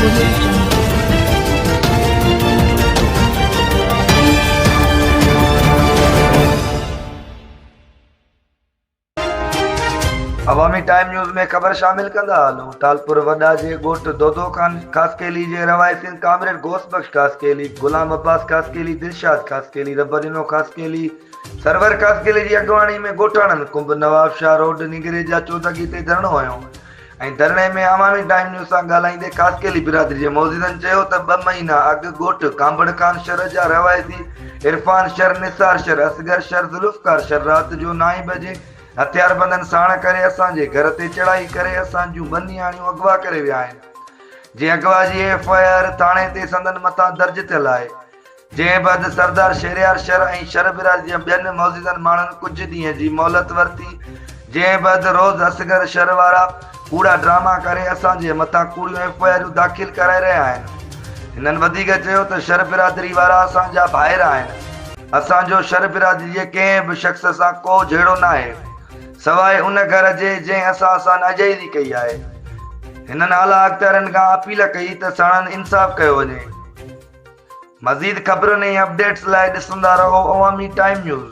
Audio Jungle. Awami time news ۾ خبر شامل ڪندا هلون ٽالپر وڏا جي ڳوٺ دودو خان خاصخيلي جي رهواسين ڪامريڊ غوث بخش خاصخيلي، غلام عباس خاصخيلي، دلشاد خاصخيلي، ربڏنو خاصخيلي، سرور خاصخيلي جي اڳواڻي ۾ ڳوٺاڻن ڪنب نواب شاهه روڊ نگريجا چودڳي تي ڌرڻو هنيو ۽ ڌرڻي ۾ عوامي ٽائيم نيوز سان ڳالهائيندي خاصخيلي برادري جي معززن چيو ته ٻه مهينا اڳ ڳوٺ ڪانڀڙ خان شھر جا رهواسي عرفان شھر، نثار شھر، اصغر شھر، ذوالفقار شھر رات جو نائين بجي هٿياربندن ساڻ ڪري اسان جي گهر تي چڙهائي ڪري اسان جون ٻه نياڻيون اغوا ڪري ويا آهن، جنهن اغوا جي ايف I R ٿاڻي تي سندن مٿان درج ٿيل آهي، جنهن بعد سردار شهريار شر ۽ شر برادري جي ٻين معززن ماڻهن ڪجهه ڏينهن جي مهلت ورتي، جنهن بعد روز اصغر شر وارا ڪوڙا ڊراما ڪري اسان جي مٿان ڪوڙيون ايف I آرون داخل ڪرائي رهيا آهن. هنن وڌيڪ چيو ته شر برادري وارا اسان جا ڀائر آهن. اسان جو شر برادري جي ڪنهن به شخص سان ڪو جهيڙو ناهي، سواء ان گهر جي جنهن اسان سان ناجائزي ڪئي آهي. هنن اعليٰ اختيارين کان اپيل ڪئي ته ساڻن انصاف ڪيو وڃي. مزيد خبرن ۽ اپڊيٽس لاء ڏسندا رهو عوامي ٽائيم نيوز.